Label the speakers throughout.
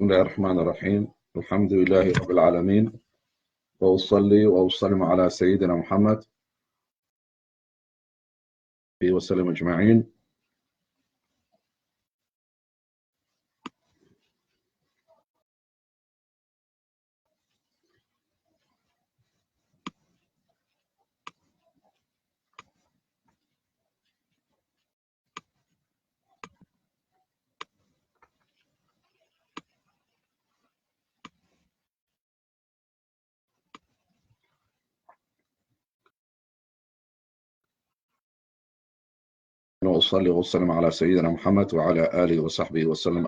Speaker 1: بسم الله الرحمن الرحيم، الحمد لله رب العالمين، وأصلي وأسلم على سيدنا محمد وسلم أجمعين. وأصلي وأسلم على سيدنا محمد وعلى آله وصحبه وسلم.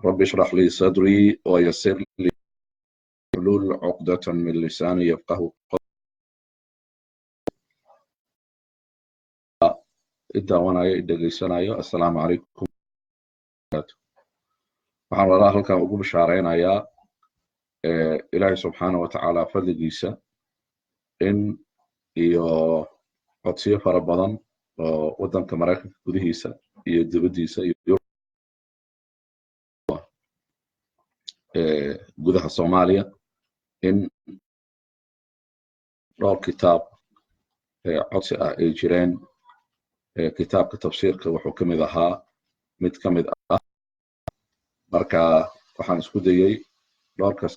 Speaker 1: رب اشرح لي صدري ويسر لي حلول عقدة من لساني يفقه قولي. Daawanaya, dhegaysanayo, assalaamu calaykum. Waxaan walaa halkan ugu bishaaraynayaa Ilaahay subxaana wa tacaala fadligiisa in iyo codsiyo fara badan oo waddanka Maraykanka gudihiisa iyo dibaddiisa iyo gudaha Soomaaliya in dhowr kitaab codsi ah ay jireen. Kitaabka tafsiirka wuxuu ka mid ahaa mid ka mid ah. Marka waxaan isku dayey dhowrkaas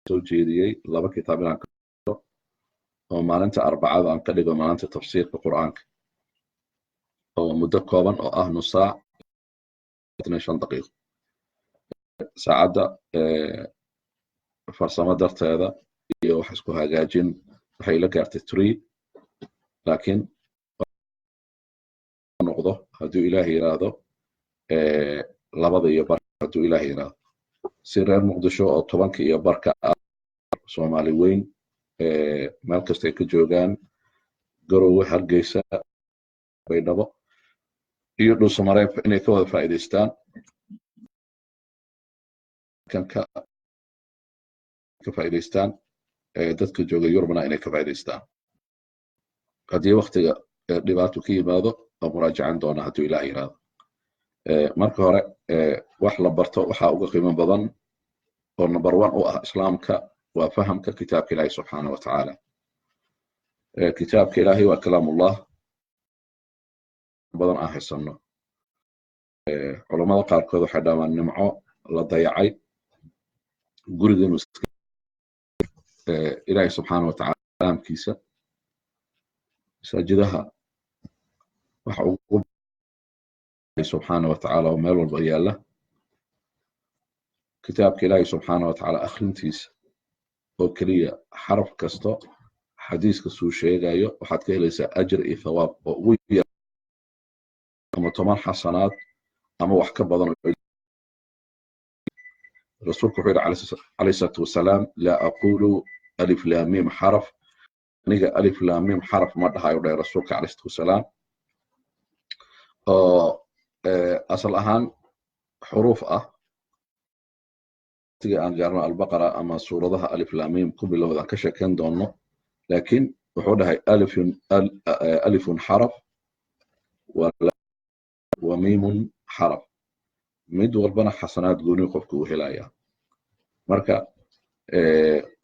Speaker 1: soo jeediyey laba kitaab inaan oo maalinta Arbacada aan ka dhigo maalinta tafsiirka Qur'aanka, oo muddo kooban oo ah nus saac, 5 daqiiqo. Saacadda farsamo darteeda iyo wax isku hagaajin waxay ila gaartay 3, laakiin noqdo hadduu Ilaah yiraahdo 2:15, hadduu Ilaah yiraahdo, si reer Muqdisho oo 10:15 ah, Soomaali weyn meel kasta ay ka joogaan, Garowe, Hargeysa, Baydhabo iyo Dhuusamareeb, inay ka wada faa'iidaystaan, ka faa'iidaystaan, dadka jooga Yurubna inay ka faa'iidaystaan. Haddii waktiga dhibaato ka yimaado, waa muraajacan doona hadduu Ilaah yiraahdo. Marka hore, wax la barto waxaa uga qiimo badan oo number one u ah Islaamka waa fahamka kitaabka Ilaahi subxaana wa tacaala. Kitaabka Ilaahay waa kalaamullah badan aan haysano. Culammada qaarkood waxay dhamaan nimco la dayacay gurigeenu. Ilaahay subxaana wa tacaala kalaamkiisa masaajidaha waxa ugu subxaana wa tacaala oo meel walba yaalla kitaabka Ilaahay subxaana wa tacaala akhrintiisa oo keliya, xaraf kasto xadiiska suu sheegayo, waxaad ka helaysaa ajir iyo thawaab oo ugu yar ama 10 xasanaad ama wax ka badan. Rasuulku wuxuu yidhi calayhi salaatu wasalaam: "Laa aqulu alif laam mim xaraf." Aniga alif laam mim xaraf ma dhahayo, dhahay rasuulka calayhi salaatu wasalaam, oo asal ahaan xuruuf ah. Waqtiga aan gaarno Albaqara ama suuradaha alif laam mim ku bilowdaan ka sheekeyn doono, laakiin wuxuu dhahay alifun alifun xaraf wa miimun xaraf, mid walbana xasanaad gooni qofka uu helaya. Marka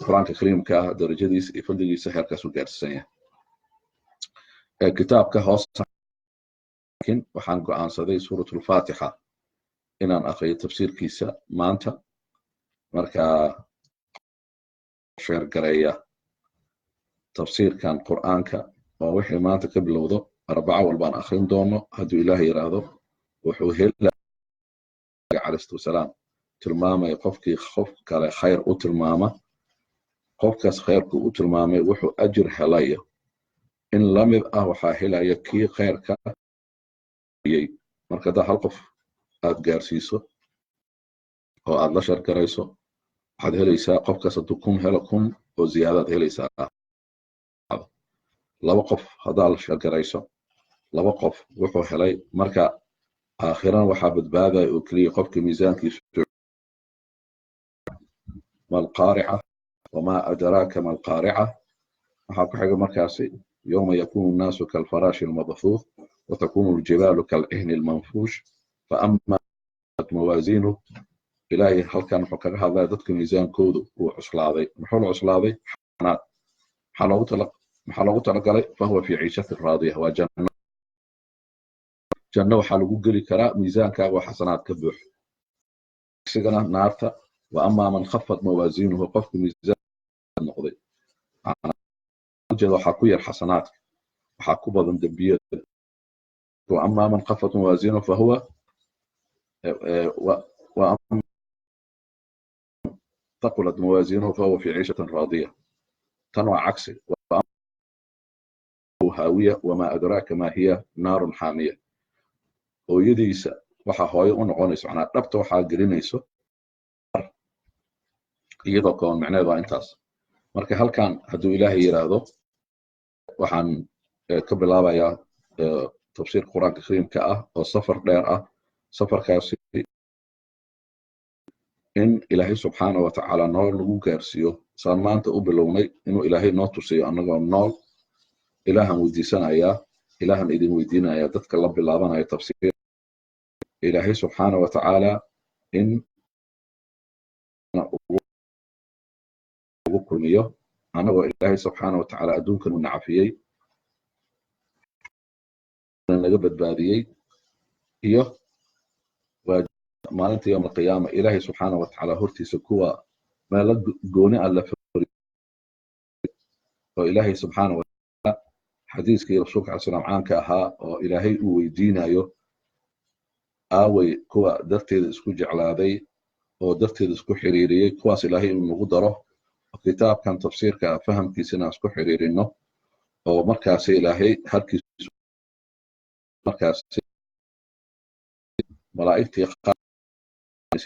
Speaker 1: Qur-aanka Kariimka ah darajadiisa iyo fadligiisa heerkaas u gaarsiisan yahay kitaabka hoos. Laakiin waxaan go'aansaday Suuratulfaatixa inaan akriyo tafsiirkiisa maanta. Marka share gareeya tafsiirkan Qur'aanka oo wixii maanta ka bilowdo Arbaco walbaan akrin doono hadduu Ilaah yiraahdo, wuxuu hela calayhi wasalaam tilmaamaya qofkii qof kale khayr u tilmaama, qofkaas khayrku u tilmaamay wuxuu ajir helayo in la mid ah waxaa helaya kii khayrka. Marka haddaa hal qof aad gaarsiiso oo aad la share garayso, waxaad helaysaa qofkaas hadduu 1000 helo, 1000 oo ziyaadaad helaysaa. Laba qof haddaad la share garayso, laba qof wuxuu helay. Marka aakhirana waxaa badbaadaya oo keliya qofka miisaankiisu. ما القارعة وما أدراك ما القارعة. Waxaa ku xiga markaasi: يوم يكون الناس كالفراش المبثوث وتكون الجبال كالعهن المنفوش فأما موازينه. Ilaahay halkan wuxuu kaga hadlaya dadka miisaankoodu uu cuslaaday. Muxuu la cuslaaday? Xanaad. Maxaa loogu talagalay? فهو في عيشة راضية. Waa janno. Janno waxaa lagu geli karaa miisaankaaga oo xasanaad ka buux. Isigana naarta. وأما من خفت موازينه, qofka miisaan noqday, ujeeda waxaa ku yar xasanaadka, waxaa ku badan dembiyada. وأما من خفت موازينه فهو وأما ثقلت موازينه فهو في عيشة راضية. Tan waa cagsi. هاوية وما أدراك ما هي نار حامية. Hooyadiisa waxaa hooyo u noqonayso, macnaa dhabta waxaa gelinayso iyadoo kooban. Macneheed waa intaas. Marka halkan, hadduu Ilaahay yidhaahdo, waxaan ka bilaabayaa tafsiirka Qur-aanka Kariimka ah oo safar dheer ah. Safarkaasi in Ilaahay subxaana wa tacaala nool lagu gaarsiiyo saan maanta u bilownay, inuu Ilaahay noo tusiyo annagoo nool, Ilaahan weydiisanayaa, Ilaahan idin weydiinaya. Dadka la bilaabanaya tafsiir, Ilaahay subxaana wa tacaala in ugu kulmiyo annagoo Ilaahay subxaana wa tacaala adduunkan uu nacafiyey, naga badbaadiyey, iyo maalinta yowm alqiyaama Ilaahay subxaana wa tacaala hortiisa kuwa meelo gooni ah la oo Ilaahay subxaana wa tacaala, xadiiskii Rasuulka alay slam caanka ahaa oo Ilaahay uu weydiinayo: "Aaway kuwa darteeda isku jeclaaday oo darteeda isku xiriiriyey?" Kuwaas Ilaahay inuu nagu daro, kitaabkan tafsiirka fahamkiisina isku xiriirino, oo markaasi Ilaahay harkiis markaasi malaa'igtii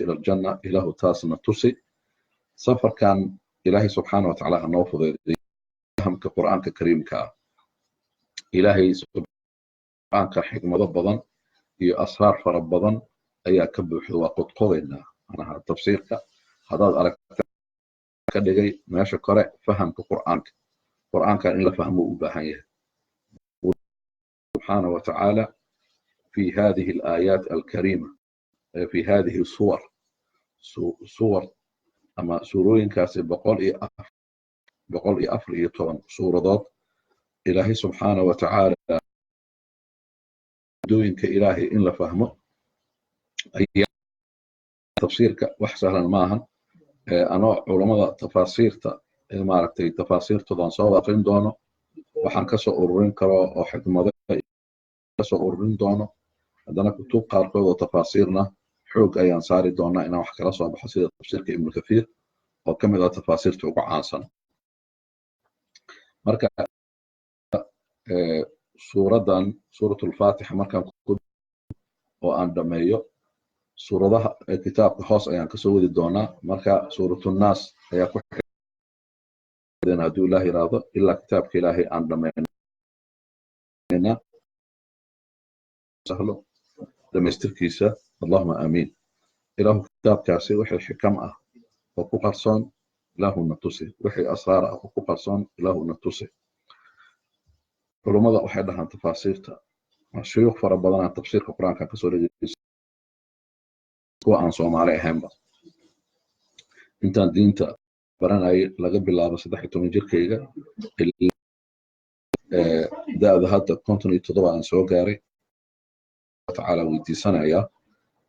Speaker 1: إلى الجنة. Ilaahu taasna tusi. Safarkan Ilaahay subxaana wa tacaala ha noo fudeeday fahamka Qur'aanka Kariimka ah. Ilaahay Qur'aanka xikmado badan iyo asraar fara badan ayaa ka buuxda. Waa qodqodaynaa manaha tafsiirka. Haddaad aragta ka dhigay meesha kore fahamka Qur'aanka, Qur'aankan in la fahmo u baahan yahay subxaana wa tacaala في هذه الآيات الكريمة، في هذه السور, suwar ama suurooyinkaasi 114 suuradood, Ilaahay subxaana wa tacaala dooyinka Ilaahay in la fahmo. Tafsiirka wax sahlan maahan. Anoo culammada tafaasiirta, maaragtay, tafaasiirtoodan soo aqrin doono, waxaan kasoo ururin karo oo xikmado kasoo ururin doono. Haddana kutub qaarkood oo tafaasiirna xoog ayaan saari doonaa inaan wax kala soo baxo, sida tafsiirka Ibnu Kathiir oo ka mid ah tafaasiirta ugu caansan. Marka suuraddan, Suuratulfaatixa, markaan oo aan dhameeyo suuradaha kitaabka, hoos ayaan kasoo wadi doonaa. Marka Suuratunnaas ayaa ku hadduu Ilaah yiraahdo, ilaa kitaabka Ilaahay aan dhameynaa sahlo dhamaystirkiisa. Allahuma aamiin. Ilaahu kitaabkaasi wixii xikam ah oo ku qarsoon Ilaahuna tusi, wixii asraar ah oo ku qarsoon Ilaahuna tusi. Culummada waxay dhahaan tafaasiirta, shuyuukh fara badanaa tafsiirka Qur-aanka kasoo dhegeysa, kuwa aan Soomaali ahaynba, intaan diinta baranayay, laga bilaabo 13 jirkayga, da'da hadda 57 aan soo gaaray, tacaala weydiisanaya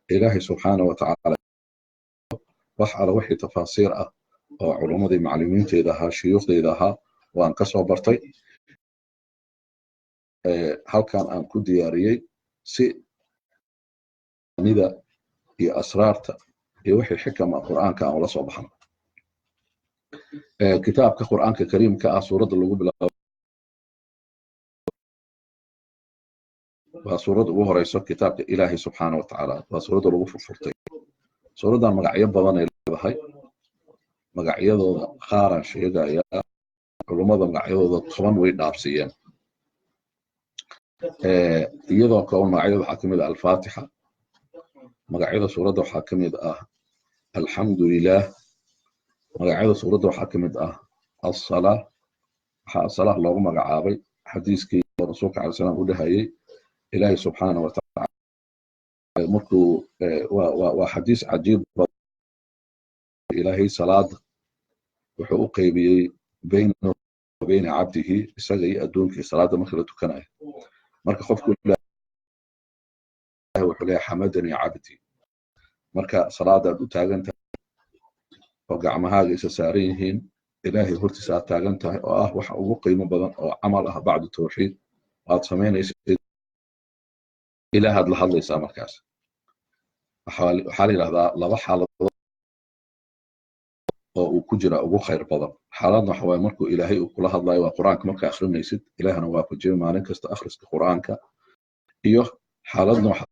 Speaker 1: Ilaahay subxaana wa tacaala wax ala wixii tafaasiir ah oo culummadii macallimiinteeda ahaa, shuyuukhdeyda ahaa, waan ka soo bartay, halkan aan ku diyaariyey si nida iyo asraarta iyo wixii xikama Qur'aanka aan ula soo baxno kitaabka Qur'aanka Kariimka ah. Suuradda lagu bilaabo waa suuradda ugu horeyso kitaabka Ilaahay subxaana wa tacaala, waa suuradda lagu furfurtay. Suuraddan magacyo badan ay leedahay. Magacyadooda qaaraan sheegaya. Culummada magacyadooda 10 way dhaafsiiyeen. Iyadoo kooban magacyada waxaa kamid ah Alfaatixa. Magacyada suuradda waxaa ka mid ah Alxamdu Lilah. Magacyada suuradda waxaa ka mid ah Alsalaa. Waxaa Asalah loogu magacaabay xadiiskii Rasuulka alay salam u dhahayay Ilaahay subxaana wa tacaala markuu waa xadiis cajiib. Ilaahay salaada wuxuu u qaybiyey bayna bayna cabdihi, isaga iyo adduunkii, salaada marka la tukanayo. Marka qofku wuxuu leeyahay "حمدني عبدي". Marka salaadaad u taagan tahay oo gacmahaaga isa saaran yihiin, Ilaahay hortiisa aad taagan tahay, oo ah waxa ugu qiimo badan oo camal ah bacdu tawxiid aad samaynaysa, Ilaahaad la hadlaysaa. Markaas waxaa la yidhahdaa laba xaaladood oo uu ku jira ugu khayr badan. Xaaladna waxa waaye markuu Ilaahay uu kula hadlayo, waa Qur-aanka markaa akhrinaysid, Ilaahna waafajiyo maalin kasta akhriska Qur-aanka. Iyo xaaladna waxa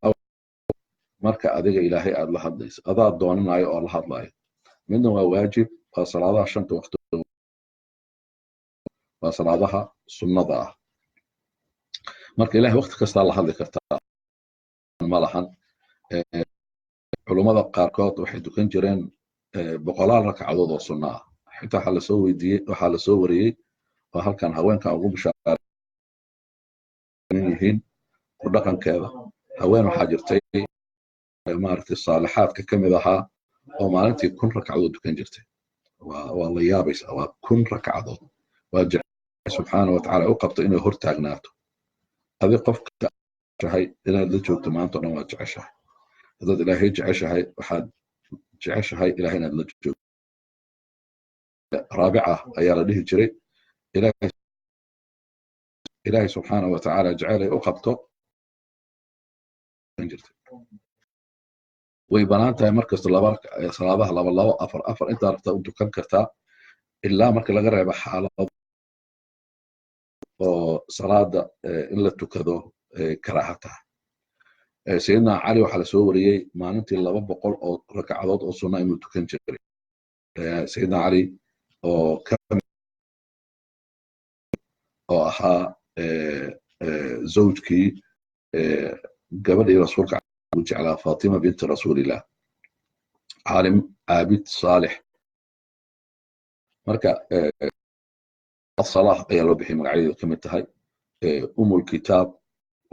Speaker 1: marka adiga Ilaahay aad la hadlayso, adaa doonanayo oo la hadlayo. Midna waa waajib, waa salaadaha shanta waqti, waa salaadaha sunnada ah. Marka Ilahay waqti kastaa la hadli kartaa ma lahan. Culummada qaarkood waxay tukan jireen boqolaal ragcadood oo sunno ah. Xitaa waxaa lasoo weydiiyey, waxaa lasoo wariyey oo halkan haweenkan ugu bishaaran yihiin ku dhaqankeeda, haween waxaa jirtay maaragtay saalixaadka ka mid ahaa oo maalintii 1000 ragcadood tukan jirtay. Waa la yaabaysaa, waa 1000 ragcadood. Waa jecel subxaana wa tacaala u qabto inay hor taagnaato. Adi qofka jeceshahay inaad la joogto maanta o dhan waad jeceshahay. Haddaad Ilaahay jeceshahay, waxaad jeceshahay Ilahay inaad la joogto. Raabica ayaa la dhihi jiray. Ilaahay subxaana wa tacaala jecelay u qabto jirtay. Way banaan tahay markasta laba salaadaha, laba labo, afar afar, intaa rabtaa u tukan kartaa, ilaa marka laga reebo xaalado oo salaada in la tukado karaaha tahay. Sayidina Cali waxaa lasoo wariyey maalintii 200 oo ragcadood oo sunna inuu tukan jiray. Sayidina Cali oo ahaa zawjkii gabadhii Rasuulka uu jeclaa, Fatima binti Rasuulillah, caalim, caabid, saalix. Marka asalah ayaa loo bixiyay, magacyadeedu ka mid tahay Umulkitaab,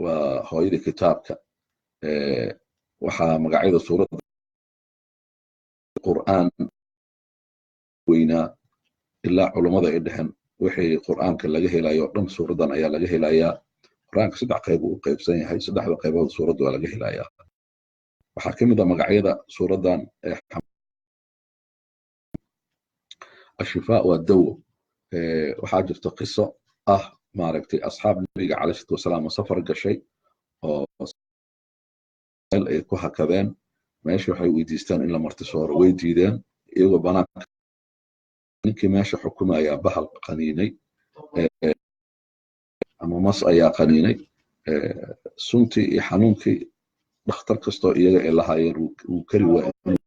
Speaker 1: waa hooyadii kitaabka. Waxaa magacyada suuradda Qur'aan weynaa, ilaa culummada ay dheheen wixii Qur'aanka laga helayo o dhan suuraddan ayaa laga helayaa. Qur'aanka saddex qayb uu u qaybsan yahay, saddexda qaybood suuradda waa laga helayaa. Waxaa ka mid a magacyada suuraddan ashifaa, waa dawo. Waxaa jirta qiso ah maaragtay asxaab Nabiga calayhi salatu wasalaam oo safar gashay oo meel ay ku hakadeen. Meesha waxay weydiisteen in la martisooro, way diideen iyagoo banaanka. Ninkii meesha xukumayaa bahal qaniinay ama mas ayaa qaniinay. Suntii iyo xanuunkii dhakhtar kastoo iyaga ay lahaayeen wuu kari waayay.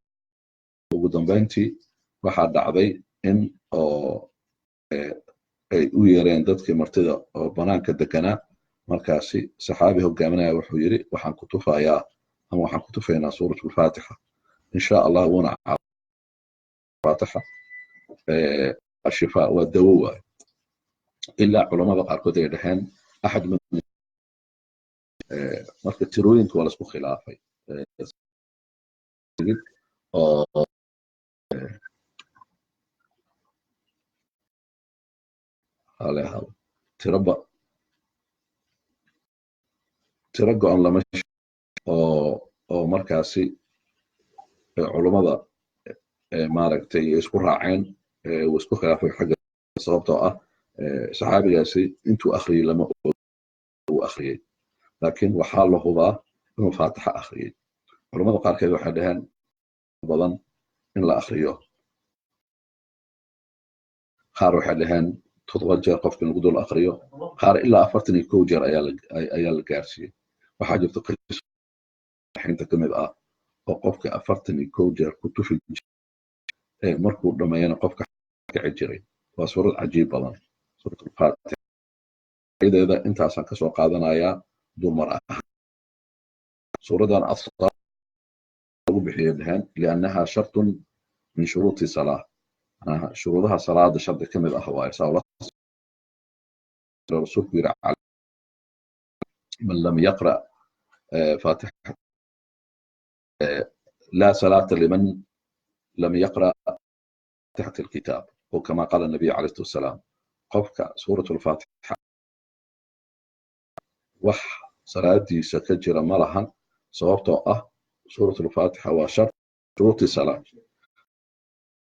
Speaker 1: Ugu dambeyntii waxaa dhacday in oo ay u yeereen dadkii martida oo banaanka deganaa. Markaasi saxaabi hogaaminaya wuxuu yidhi: "Waxaan ku tufayaa ama waxaan ku tufaynaa Suuratulfaatixa, insha Allah." Wuuna faatixa ashifaa, waa dawo waayo, ilaa culamada qaarkood ay dhaheen axad. Marka tirooyinka waa laisku khilaafay oo tiraba tiro go-an lama oo markaasi culummada maaragtay isku raaceen. Wuu isku khilaafay xagga, sababtoo ah saxaabigaasi intuu akhriyey lama uu akhriyey, laakiin waxaa la hubaa inuu Faatixa akhriyey. Culummada qaarkeed waxay dhaheen badan in la akhriyo. Qaar waxay dhaheen 7 jeer qofka in lagu dul akhriyo, qaar ilaa 41 jeer ayaa la gaarsiiyey. Waxaa jirta qinta ka mid ah oo qofka 41 jeer ku tufi, markuu dhameeyana qofka kici jiray. Waa suurad cajiib badan, Suuratulfaatixa. Intaasaan kasoo qaadanayaa dumar ah. Suuraddan lagu bixiyay dhaheen liannaha shartun min shuruuti salaa, macnaha shuruudaha salaada shardi ka mid ah waaye. Saa Rasuulku yiri: "Man lam yaqra fatixa, laa salaata liman lam yaqra." Faatixati alkitaab oo kama qaala nabiy calayhi salatu wasalaam, qofka suurat alfaatixa wax salaadiisa ka jira ma lahan, sababtoo ah suurat alfaatixa waa shart shuruuti salaa,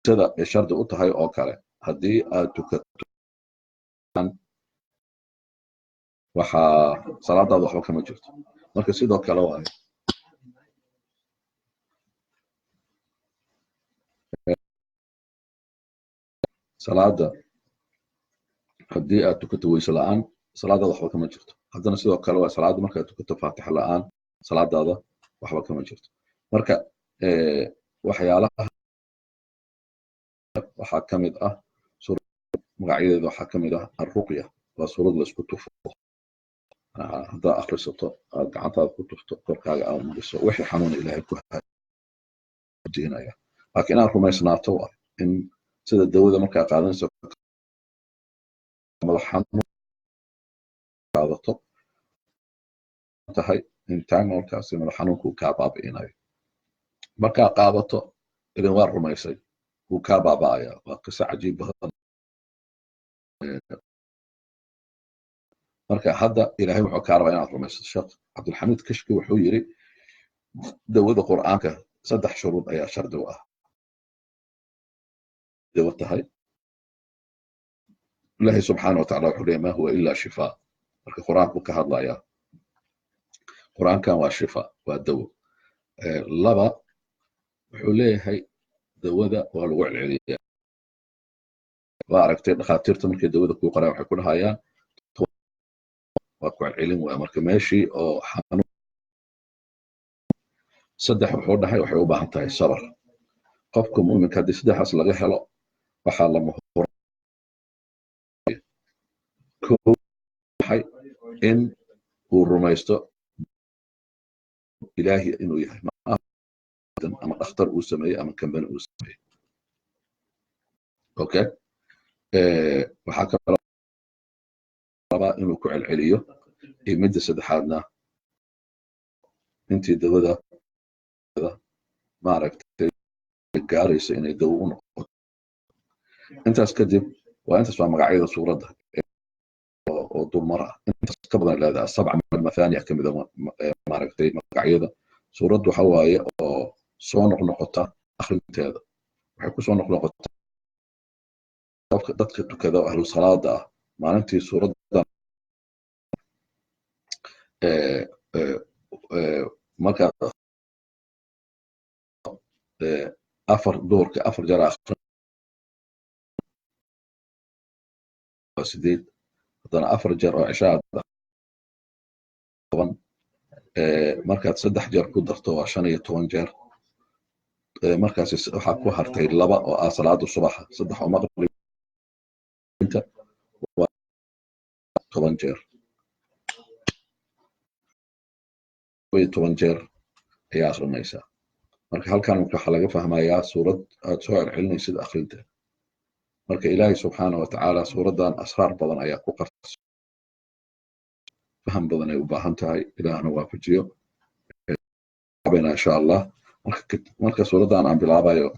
Speaker 1: sida ay shardi u tahay oo kale. Haddii aad tukato waxaa salaadaada waxba kama jirto. Marka sidoo kale waayo salaada, haddii aad tukato weyse la'aan, salaadaada waxba kama jirto. Haddana sidoo kale waa salaada markaad tukato faatixa la'aan, salaadaada waxba kama jirto. Marka waxyaalaha waxaa ka mid ah magacyadeeda, waxaa ka mid ah alruqya, waa suurad la isku tufo. Haddaad akhrisato, aad gacantaada ku tufto, korkaaga aad mariso, wixii xanuuna Ilaahay ku hadiinaya. Laakiin inaad rumaysnaato waa in sida dawada markaa qaadanayso madax xanuun qaadato tahay in taanolkaasi madax xanuunku kaa baabi'inayo. Markaa qaadato, idin waa rumaysay, wuu kaa baaba'aya. Waa qiso cajiib badan. Marka hadda Ilaahay wuxuu kaa rabaa inaad rumayso. Sheekh Cabdulxamiid Kishki wuxuu yiri dawada Qur'aanka saddex shuruud ayaa shardi u ah dawo tahay. Ilaahay subxaana wa tacala wuxuu leeyahy ma huwa ila shifaa. Marka Qur'aanku ka hadlaya, Qur'aankan waa shifa, waa dawo. Laba, wuxuu leeyahay dawada waa lagu celceliyaa. Waa aragtay dhakhaatiirta markay dawada kuu qoraan waxay ku dhahayaan waa ku celcelin waaya marka meeshii oo xanuun. Saddex, wuxuu dhahay waxay u baahan tahay sabar. Qofka mu'minka haddii saddexdaas laga helo, waxaa lama huraan in uu rumaysto Ilaahi inuu yahay ama dhakhtar uu sameeyey ama kambani uu sameeyey. Okay, waxaa kaloo rabaa inuu ku celceliyo. Iyo midda saddexaadna, intii dawada maaragtay gaarayso inay dawo u noqoto. Intaas kadib waa intaas, waa magacyada suuradda oo dulmar ah. Intaas ka badan leedahay, sabca mathaniya ka mida maaragtay magacyada suuraddu. Waxa waaye oo soo noqnoqota akhrinteeda, waxay ku soo noqnoqota qofka dadka tukada oo ahlu salaada ah maalintii suuraddan markaa afar duhurka afar jeer akhrin waa 8, haddana afar jeer oo cishaa 10, markaad saddex jeer ku darto waa 15 jeer. Markaas waxaa ku hartay laba oo ah salaada subaxa, saddex oo maqribinta, waa 10 jeer, 12 jeer ayaa akrinaysaa. Marka halkan waxaa laga fahmayaa suurad aad soo celcelinaysid akhrinteeda. Marka Ilaahay subxaana wa tacaala suuraddan asraar badan ayaa ku qarta, faham badan ay u baahan tahay. Ilaahna waafajiyo insha Allah. Marka suuraddan aan bilaabayo,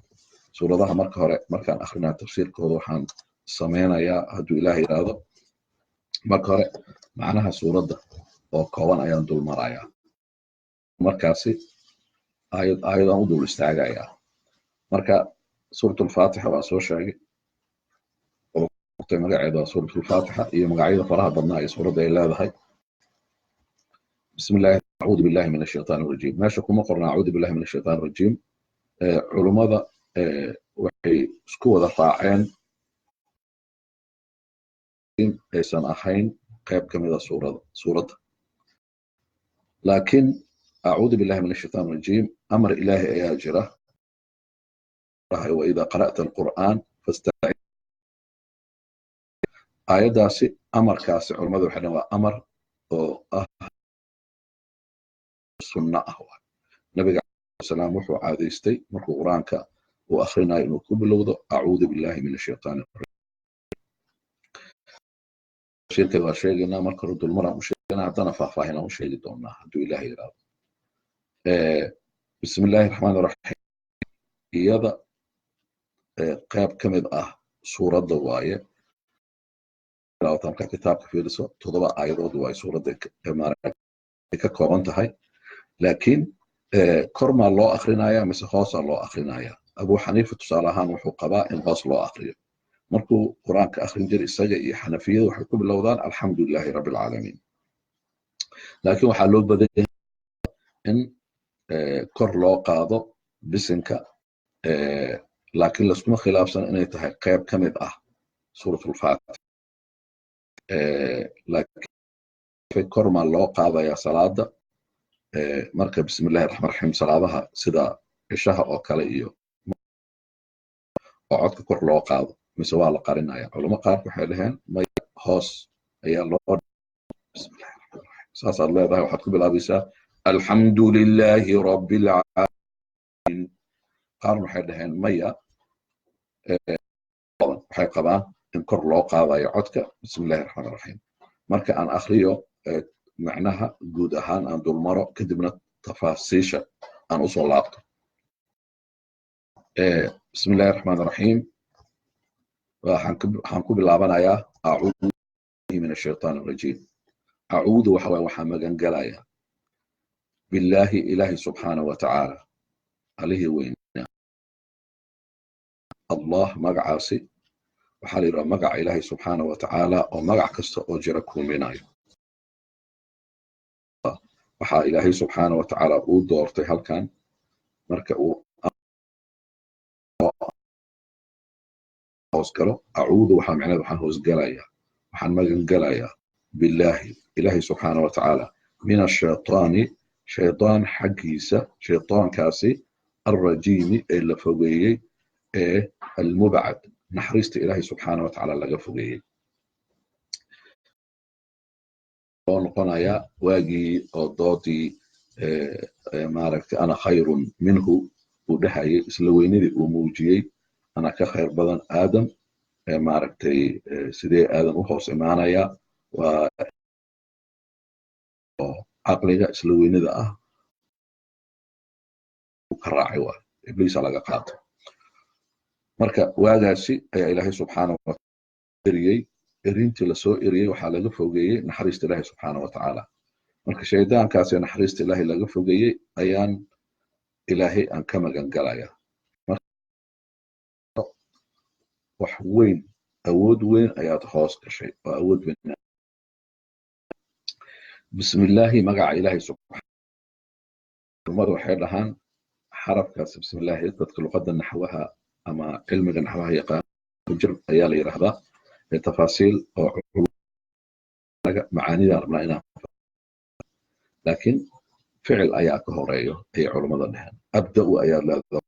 Speaker 1: suuradaha marka hore markaan akhrinayo tafsiirkooda, waxaan sameynayaa, hadduu Ilaah yidhaahdo, marka hore macnaha suuradda oo kooban ayaan dul marayaa. Markaasi aayad aayadaan u dul istaagayaa. Marka suuratulfaatixa waa soo sheegay, magaceeda waa suuratulfaatixa iyo magacyada faraha badnaa ee suuradda ay leedahay. Bismillahi, acuudu billahi min ashaytaan arajiim. Meesha kuma qorna acuudu billahi min ashaytaan arajiim. Culummada waxay isku wada raaceen in aysan ahayn qayb ka mida suurada suuradda, laakiin acuudu billahi min ashaytaan arajiim amar Ilaahi ayaa jira: waida qara'ta alqur'aan fastacid. Aayaddaasi, amarkaasi, culummada waxay dhahan waa amar oo ah sunno ah. Nabiga salaam wuxuu caadaystay markuu Qur'aanka uu akhrinayo inuu ku bilowdo acuudu billahi min ashaytaan. Tafsiirkeeda waa sheegaynaa, marka hore dulmaraan u sheegaynaa, haddana faahfaahinaan u sheegi doonaa hadduu Ilaah yidhaahdo. Bismi illaahi raxmaan raxiim. Iyada Qayb ka mid ah suuradda waaye. Markaa kitaabka fiiriso, 7 aayadood waaye suuradda ay ka kooban tahay. Laakiin kormaa loo akrinaya mise hoosaa loo akrinaya? Abu Xaniifa tusaale ahaan wuxuu qabaa in hoos loo akriyo. Markuu Qur-aanka akrin jiray, isaga iyo Xanafiyada waxay ku bilowdaan "Alxamdu lilahi Rabbi alcaalamiin". Laakiin waxaa loo badan yahay in kor loo qaado bisinka, laakiin laskuma khilaafsan inay tahay qayb ka mid ah Suuratulfaatixa. Laakiin kormaa loo qaadaya salaada marka "Bismi illahi raxmaan raxiim", salaadaha sida cishaha oo kale iyo oo codka kor loo qaado mise waa la qarinaya? Culamo qaarka waxay dhaheen may, hoos ayaa loo, "Bismillahi raxmaan raxiim" saasaad leedahay. Waxaad ku bilaabaysaa "Alxamdu lilahi Rabbi alcaalamiin". Qaarna waxay dhaheen maya, waxay qabaan in kor loo qaadayo codka "Bismi illahi raxmaan raxiim". Marka aan akriyo macnaha guud ahaan, aan dulmaro, kadibna tafaasiisha aan usoo laabto. Bismi illahi raxmaan raxiim. Waxaan ku bilaabanayaa "Acuudu min ashaytaan arajiim". Acuudu waxa waye waxaa magan gelaya, billaahi, Ilaahi, subxaana wa tacaala, Allihii weynaa. Allah magacaasi waxaa la yidhaha magaca Ilaahay subxaana wa tacaala oo magac kasta oo jira kulminayo. Waxaa Ilaahay subxaana wa tacaala uu doortay halkan marka uu hoosgalo. Acuudu waxaa micneed waxaan hoosgalayaa, waxaan magan gelayaa, billaahi, Ilaahay subxaana wa tacaala, min ashaytaani, shaytaan xaggiisa, shaytaankaasi, alrajiimi, ee la fogeeyey, ee almubcad, naxariista Ilaahay subxaana wa tacaala laga fogeeyey. Oo noqonayaa waagii oo doodii maaragtay "Ana khayrun minhu" uu dhahayay, isla weynadii uu muujiyey, "Ana ka khayr badan Aadam, maaragtay, sidee Aadam u hoos imaanaya?" Waa caqliga isla weynida ah ka raacay, waa Ibliisa laga qaatay. Marka waagaasi ayaa Ilaahay subxaana wa eriyey. Erintii lasoo eriyey waxaa laga fogeeyey naxariista Ilaahay subxaana wa tacaala. Marka shaydaankaasi naxariista Ilaahay laga fogeeyey ayaan Ilaahay aan ka magan galaya. Wax weyn, awood weyn ayaad hoos gashay oo awood weyn. Bismillaahi, magaca Ilaahay subxaana. Waxay dhahaan xarafkaas bismillaahi, dadka luqadda naxwaha ama cilmiga naxwaha yaqaan, jir ayaa la yidhaahdaa. Tafaasiil oo macaanidaan rabnaa inaan, laakiin ficil ayaa ka horeeyo ayay culummada dheheen. Abda'u ayaad leedahay.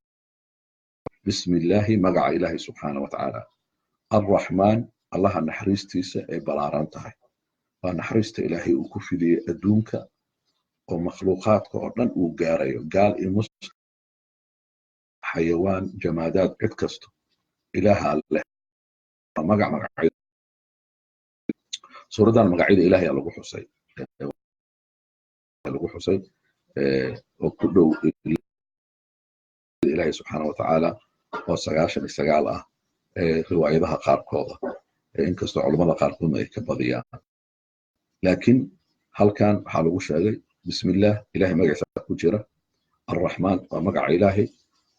Speaker 1: Bismillaahi, magaca Ilaahay subxaana wa tacaala, alraxmaan, Allaha naxariistiisa ay balaaran tahay. Waa naxariista Ilaahay uu ku fidiyey adduunka oo makhluuqaadka oo dhan uu gaarayo, gaal iyo muslim, xayawaan, jamaadaad, cid kasto Ilaaha leh. Magac magacyada suuraddan, magacyada Ilahay lagu xusay oo ku dhow Ilaahay subxaana wa tacaala oo 99 ah riwaayadaha qaarkooda, inkastoo culummada qaarkoodna ay ka badiyaan. Laakiin halkan waxaa lagu sheegay bismillah, Ilahay magaciisa ku jira. Alraxmaan waa magaca Ilaahay,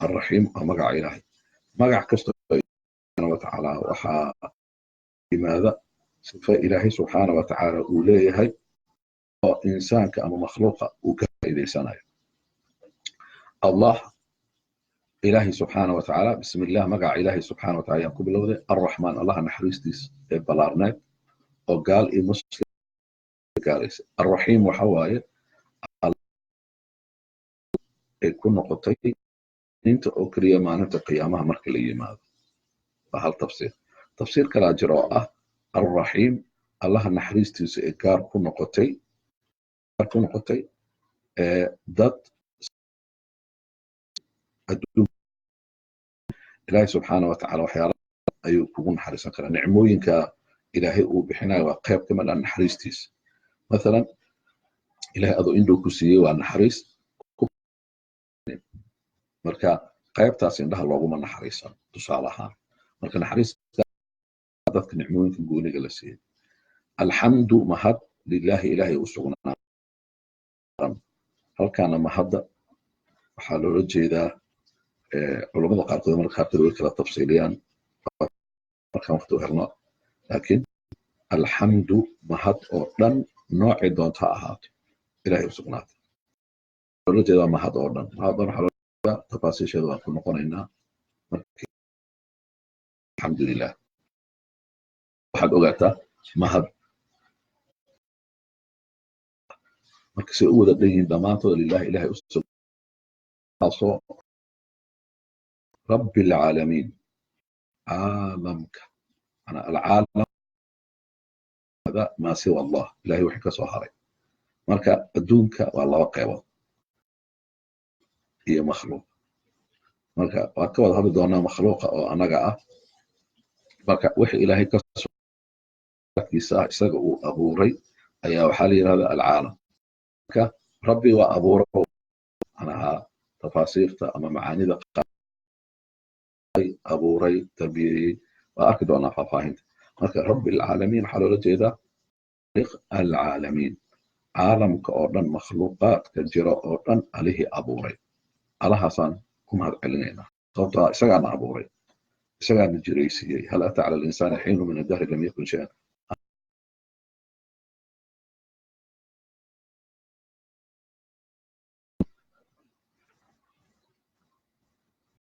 Speaker 1: alraxiim waa magaca Ilaahay. Magac kasta subxaana wa tacaala waxaa yimaada sifa Ilaahay subxaana wa tacaala uu leeyahay oo insaanka ama makhluuqa uu ka faa'iidaysanayo. Allah, Ilaahay subxaana wa tacaala. Bismillah, magaca Ilaahay subxaana wa taala ayaan ku bilowday. Alraxmaan, Allaha naxariistiis ee ballaarneed oo gaal iyo muslim gaaraysa. Alraxiim waxa waaye ay ku noqotay inta oo keliya maalinta qiyaamaha marka la yimaado. Waa hal tafsiir. Tafsiir kalaa jira oo ah alraxiim, Allaha naxariistiisa ee gaar ku noqotay dad adduun. Ilaahay subxaana wa tacala waxyaala ayuu kugu naxariisan karaa. Nicmooyinka Ilaahay uu bixinayo waa qayb ka mid ah naxariistiisa. Mathalan, Ilahay adoo indhow ku siiyey waa naxariis. Marka Qaybtaas indhaha looguma naxariisan, tusaale ahaan. Marka naxariis dadka nicmooyinka gooniga la siiyey. Alxamdu, mahad, lilaahi, Ilaahay u sugnaa. Halkaana mahadda waxaa loola jeedaa, culummada qaarkood marka qaarkood way kala tafsiiliyaan markaan waqti u helno, laakiin alxamdu, mahad oo dhan, noocay doonta ha ahaato, Ilahay u sugnaatay loola jeedaa. Mahad oo dhan, mahad oo dhan waxaa loola jeedaa, tafaasiisheeda waan ku noqonaynaa. Marka alxamdulilah, waxaad ogaataa mahad marka say u wada dhan yihiin dhammaantood lilahi, Ilahay u sugnaasoo, rabbi alcaalamiin, caalamka, alcaalam maa siwa Allah, Ilahay wixii ka soo haray. Marka adduunka waa laba qeybood iyo makhluuq. Marka waan ka wada hadli doonaa makhluuqa oo anaga ah. Marka wixii Ilaahay kakiisa ah, isaga uu abuuray, ayaa waxaa la yidhahdaa alcaalam. Marka rabbi waa abuuro, manaha tafaasiirta ama macaanida abuuray, tarbiyeeyey, waa arki doonaa faahfaahinta. Marka rabbi alcaalamiin waxaa loola jeedaa alcaalamiin, caalamka oo dhan, makhluuqaadka jira oo dhan alihii abuuray. Alahaasaan ku mahad celinaynaa, sababtoo ah isagaana abuuray, isagaana jiraysiiyey. Hal ataa cala alinsaani xiinu min addahri lam yakun shayan.